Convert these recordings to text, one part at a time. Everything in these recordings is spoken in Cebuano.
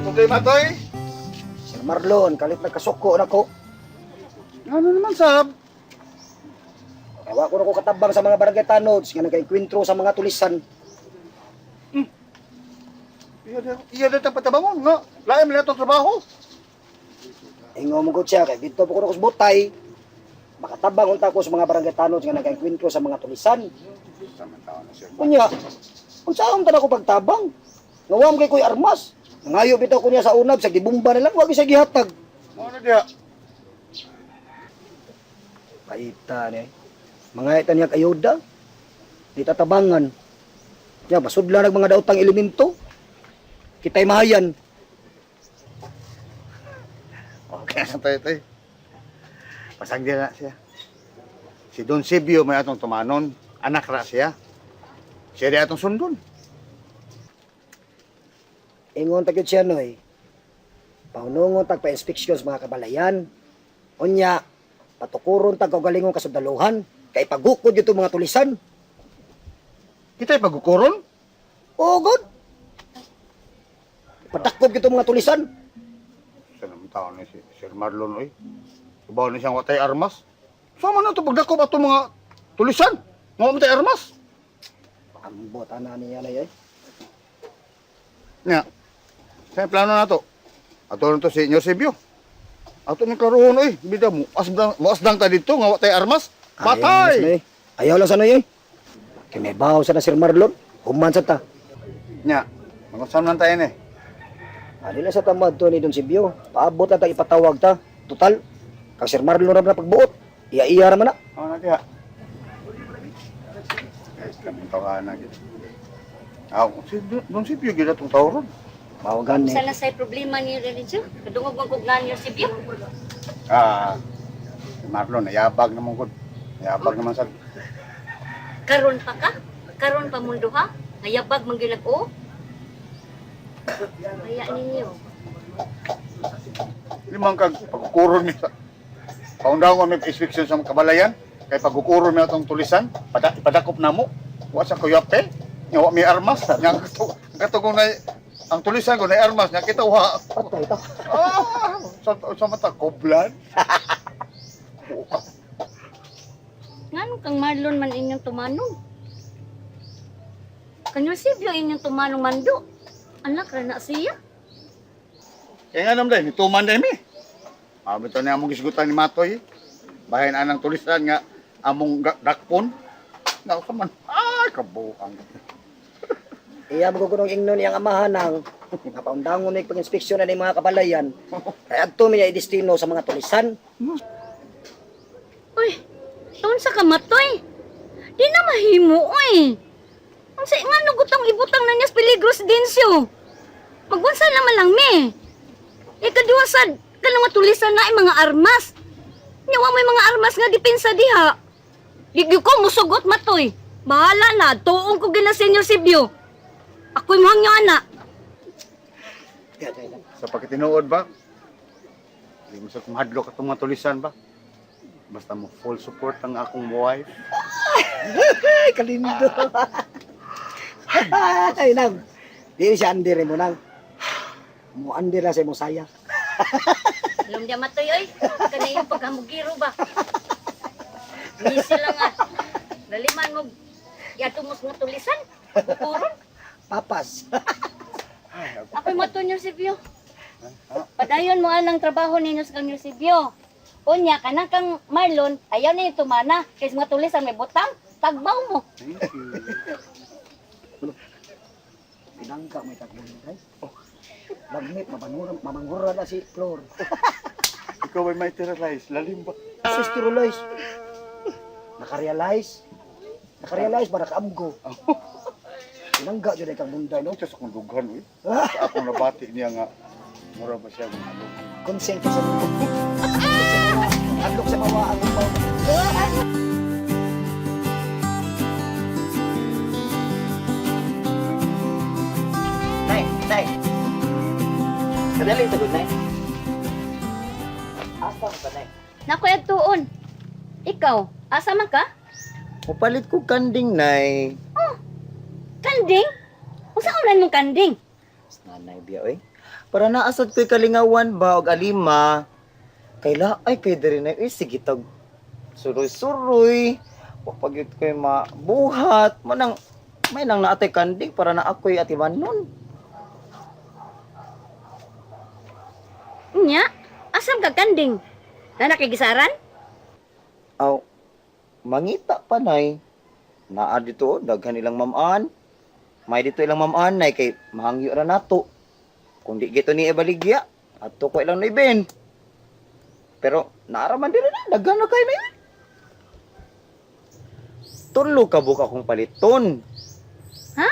May problema toy. Sir Marlon, kalit nagkasuko na ko. Ano naman sab? Ewa ko na ko katabang sa mga barangay tanods nga nagkainkwentro sa mga tulisan. Iya na itang patabangon nga. Lain man itong trabaho. Ingo mo gud siya kay didto po ko na ko sa butay. Makatabang unta ko sa mga barangay tanods nga nagkainkwentro sa mga tulisan. Unya, unsaon ta na ko pagtabang? Ngawam kay ko'y armas. Nangayo bitaw ko niya sa unab sa gibumba na lang, wag siya gihatag. Ano na diya? Paita ni. Mga ita niya ayuda. Di tatabangan. Ya, masudla nag mga daotang elemento. Kita'y mahayan. Okay na tayo tayo. Pasagdi na siya. Si Don Sibio may atong tumanon. Anak ra siya. Siya di atong sundon. Ingon ta gyud siya noy. Paunongon tag pa-inspeksyon sa mga kabalayan. Unya, patukuron tag kaugalingong kasundaluhan kay pagukod gyud mga tulisan. Kita'y pagkukuron? Oo, god. Patakop gyud mga tulisan. Sa naman tao ni si Sir Marlon oy. Subaw ni siyang watay armas. Sama na ito pagdakop ato mga tulisan. Mga matay armas. Ambot ana niya na eh. Nga. Sa plano na to. Ato na to si Inyo Sibio. Ato ni klarohon oy. Bida mo asdang mo asdang ta dito nga watay armas. Patay. Ayaw lang sa noy. Eh. Kay may bawo sa na Sir Marlon. Human sa ta. Nya. Magusam lang tayo ni. Ani lang sa tamad to ni Don Sibio. Paabot na ta ipatawag ta. Total, kang Sir Marlon ra man na pagbuot. Iya-iya ra man na. Ako na diha. Guys, kami tawanan gid. Aw, si Don Sibio gid atong tawron. Mawagan ni. Sa na say problema ni religion? Kadungog man kog nganyo si Bio. Ah, si Marlon nayabag naman gud. Nayabag naman sa Karon pa ka? Karon pa mundo ha? Ngayabag man gyud o. Kaya ninyo. Limang kag pagkukuron mi sa paundangon mi inspection sa mga kabalayan kay pagkukuron mi atong tulisan ipadakop namo wa sa kuyape nya wa mi armas nya katugong na ang tulisan ko na armas nya kita wa Patay ta. ah sa mata koblan. Ngano kang Marlon man inyong tumanong? Kanyo si Bio inyong tumanong mando. Anak ra na siya. Kaya nga naman dahil nituman dahil mi ah bitaw na among gisgutan ni Matoy bahin anang tulisan nga among dakpon nga sa man ay kabuang. Iya mo kunong ingnon niyang amahan nang nga paundangon ni pag-inspeksyon na ni mga kabalayan. Kay adto mi niya destino sa mga tulisan. Uy, taon sa kamatoy. Di na mahimo, uy. Unsa nga gutong ibutang na niya sa peligro sa densyo. Magunsa naman lang me. Ikaduwa sad kanang matulisan na ay mga armas. Nya wa may mga armas nga depensa diha. Di gyud ko musugot matoy. Bahala na, tuong ko gina Senior Sibyo. Ako'y muhang ana. Sa pagkatinuod ba? Hindi mo sa kumahadlok atong mga tulisan ba? Basta mo full support ang akong wife. Ay, kalindo. Ay, nang. Di siya andire mo nang. Mo andire na sa imong saya. Alam niya matoy oy. Kanay yung paghamugiro ba? Ngisi lang ah. Laliman mo yato mo sa mga tulisan. Kukuron. Papas. Ako'y mato niyo Sibyo. Padayon mo anang trabaho ninyo sa kanyo Sibyo. Unya kanang kang Marlon, ayaw na yung tumana. Kaysa mga tulisan may butang, tagbaw mo. Thank you. Pinangka may tagbon guys. Oh. Lagmit mabanguran mamanguran na si Flor. Ikaw ay may terrorize. Lalim ba? Sister Lois. Nakarealize. Nakarealize ba nakaamgo? Pinangga jud ay kang munday no. Ano siya sa akong dughan, uy? Sa akong nabati niya nga, mura ba siya ng ano? Consent sa Adlok sa mawa ang upaw. Nay, nay. Kadali ito, good night. Asa ka, nay? Nakoy agtuon. Ikaw, asa man ka? Mupalit ko kanding, nay. Kanding? Unsa ulan mong kanding? Nanay biya, oy. Para naasad ko'y kalingawan ba og alima. Kay ay kay diri na sige tag suroy-suroy. Wa pa gyud ko'y mabuhat. Manang may nang naatay kanding para na ako'y atiman nun. Nya, asam ka kanding? Na nakigisaran? Aw, mangita pa nay. Naa dito, daghan ilang mamaan. May dito ilang mamaan nay kay mahangyo ra nato. Kung di gito ni ibaligya, ato ko ilang naiben. Pero naara man diri na, daghan na kayo na yun. Tulo ka buka akong paliton. Ha?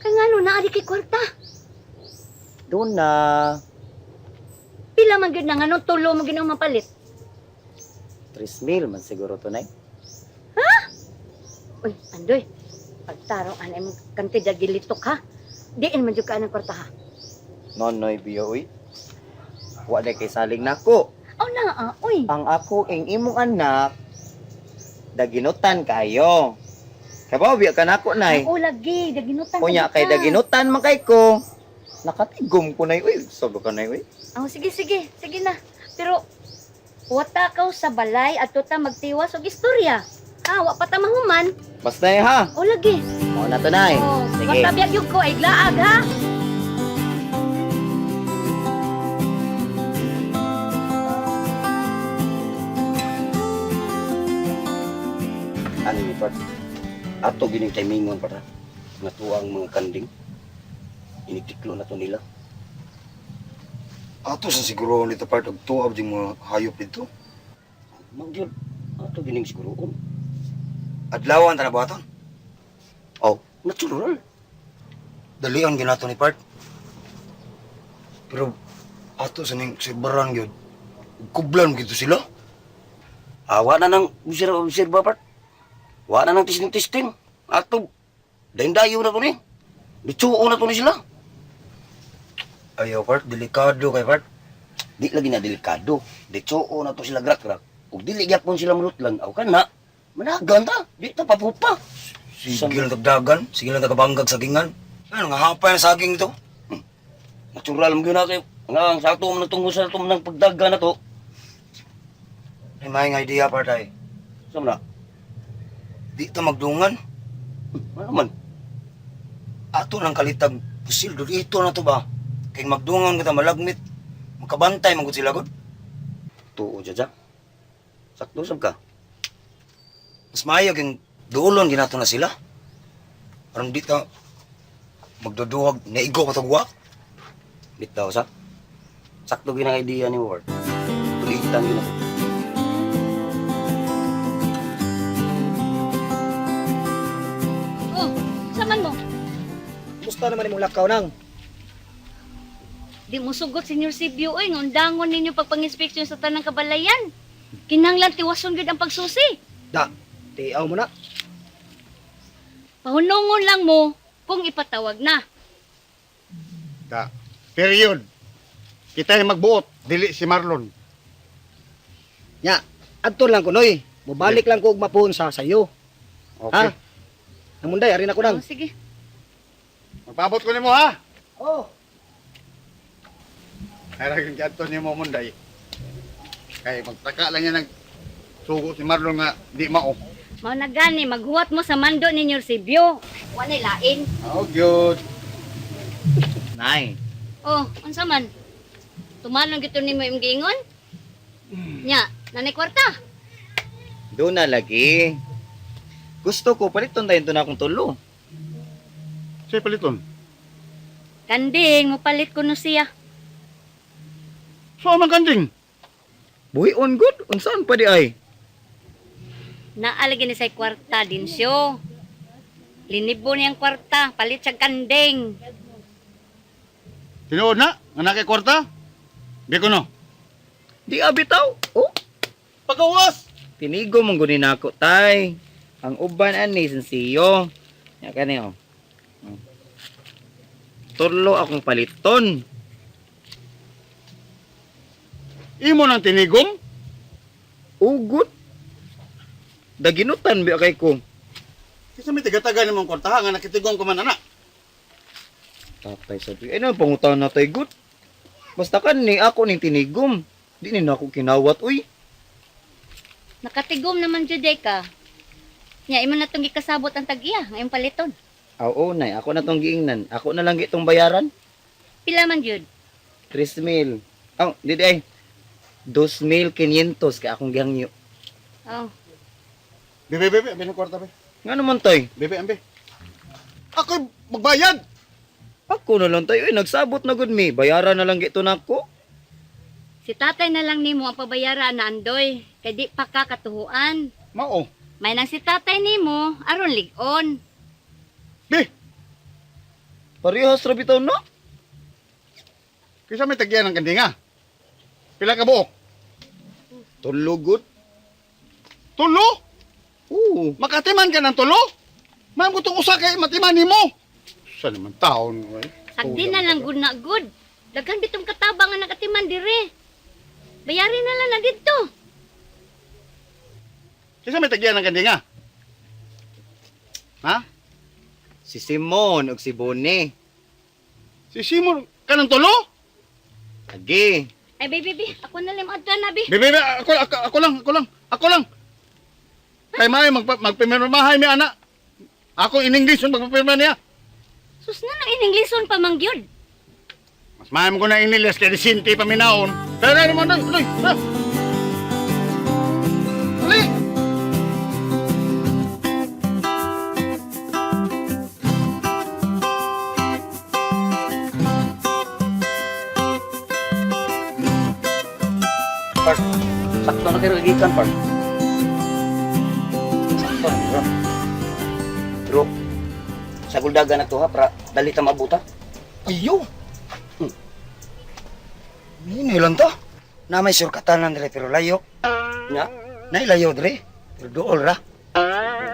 Kay ngano na ari kay kwarta? Doon na. Pila man gyud na nganong tulo mo ginaw mapalit? 3,000 man siguro to nay. Uy, Andoy, pagtarong anay mo kantidad gilitok ha. Diin man jud ka anang kwarta ha. Nonoy biyo uy. Wa na kay saling nako. Aw na, ah, uy. Ang ako ing imong anak daginutan kayo. Kabaw biya ka nako nay. Oo lagi, daginutan Unya ka kay ka. daginutan man kay ko. Nakatigom ko nay uy, sabi ka nay uy. Oh, sige, sige, sige na. Pero wata kaw sa balay at tuta magtiwas og istorya. Ha, wa pa ta mahuman. Basta eh, ha. O lagi. Mao na to nay. Oh, Sige. basta biyag yun ko ay glaag ha. Ano ni Part? Ato gining timingon para nga tuwa ang mga kanding. Initiklo na to nila. Ato sa siguro nito part og tuab di mga hayop dito. Mao gyud ato gining siguroon. Adlawan ta na buhaton. Oh, natural. Dalian ginato ni part. Pero ato sa ning sibaran gyud. Kublan gyud to sila. Awa na nang obserba obserba part. Wa na nang testing testing. Ato dayo na to ni. Bitsuo na to ni sila. Ayaw part, delikado kay part. Di lagi na delikado. Ditsuo na to sila grak-grak. Ug dili gyapon sila mulutlan aw kana. Managan ta, di ta papupa. Sige lang tagdagan, sige lang tagabanggag sagingan. Ano nga hapay ang saging to? Natural mo gyud na kay nga ang sa ato man nagtungo sa ato man ng pagdaga na to. May maayong idea part ay. Sa man na? Di ta magdungan. Ano man? Ato nang kalitag pusil dud ito na to ba? Kay magdungan kita malagmit. Makabantay man gud sila gud. Tuo jaja. Sakto sab ka. Mas maayo king duolon ginato na sila. Aron di ta magduduwag naigo pa tagwa. Bitaw sa. Sakto gyud ang idea ni Ward. Tulitan gyud ako. Oh, saman mo? Gusto naman imong lakaw nang. Di mo sugot, Senyor Sibyo, oy, nga undangon ninyo pagpanginspeksyon sa tanang kabalayan. Kinahanglan tiwason gyud ang pagsusi. Da, tiaw mo na. Pahunungon lang mo kung ipatawag na. Da. Period. Kita ay magbuot, dili si Marlon. Nya, adto lang ko noy. Mobalik lang ko og mapuhon sa sayo. Okay. Ha? Namunday, ari na ko nang. Oh, sige. Magpaabot ko nimo ha. Oh. Ay ra gyud adto nimo Munday. Kay magtaka lang niya nag sugo si Marlon nga di mao. Mao na gani, maghuwat mo sa mando ninyo Sibyo. Wa nay lain. Oh, good. Nay. Oh, unsa man? Tumanon gito nimo imong giingon? Nya, nanay kwarta. Doon na lagi. Gusto ko paliton tayo to na akong tulo. Say paliton. Kanding, mopalit ko no siya. So man kanding. Buhi on good. Unsaan pa di ay? Naalagi ni say kwarta din siyo. Linibo niyang kwarta, palit siya kanding. Tinuod na nga nakay kwarta? Di ko no. Di abitaw. Oh, Pagawas. tinigo mong gunin ako tay. Ang uban ani sensiyo. Ya kani oh. Tulo akong paliton. Imo nang tinigom? Ugot. Daginutan biya kay ko. Kinsa may tagataga nimong kwarta ha nga nakitigom ka man ana. Tatay sabi, ay na pangutan na tay good. Basta kan ni ako ning tinigom. Di ni nako kinawat uy. Nakatigom naman jud day ka. Nya imo na tong gikasabot ang tag-iya ngayong paliton. Oo, nay, ako na tong giingnan. Ako na lang gitong bayaran. Pila man jud? 3,000. Oh, di di ay. 2,500 kay akong gihangyo. Oh. Bebe, bebe, ambi ng kwarta, be. Nga naman tay? Bebe, ambi. Ako magbayad. Ako na lang tayo. Uy, nagsabot na gud mi. Bayaran na lang gito nako. Si tatay na lang nimo ang pabayara na andoy kay di pa ka katuhuan. Mao. May nang si tatay nimo aron lig-on. Be, Parehas ra bitaw na. kaysa may tagyan ng kandinga. Pila ka buok? Tulo gud. Tulo? Oo. Makatiman ka ng tulo? Ma'am, kung usa kay matiman nimo. Sa naman taon, oy. Sagdi na lang gud na gud. Daghan bitong katabang nga nakatiman dire. Bayarin na lang na didto. Kaysa may tagyan ng kandinga. Ha? Si Simon ug si Bone. Si Simon ka ng tulo? Agi. Ay baby, baby, ako na lang adto na bi. Bebe, bebe, ako, ako, ako lang, ako lang, ako lang. Kay may magpirmahay mi ana. Ako in English yung magpapirma niya. Sus na nang ininglison pa man gyud. Mas may mo ko na English kay disinti paminawon. Pero ano mo doy, doy. ha? Dali. Park. Sakto na kayo gikan, Park. Sakto na bro. Bro, sa guldaga na to ha, para dali ta mabuta. Ayo. Ini lang to. Na may surkatanan dire pero layo. Nya, Nay layo dire. Pero duol ra. buta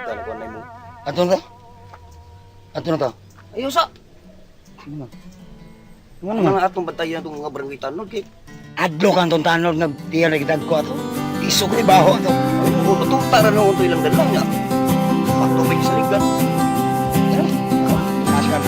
na ko na mo. Ato na to. Ato na to. Ayo sa, Ano ano naman? nga atong bantayan itong mga barangay tanod kay. Adlo kang tong tanod nga diya lagi dagko ato. Isog ni baho ato. Ay, para noon to ilang dala niya. Patubig sa ligan. Tara. Kaskan.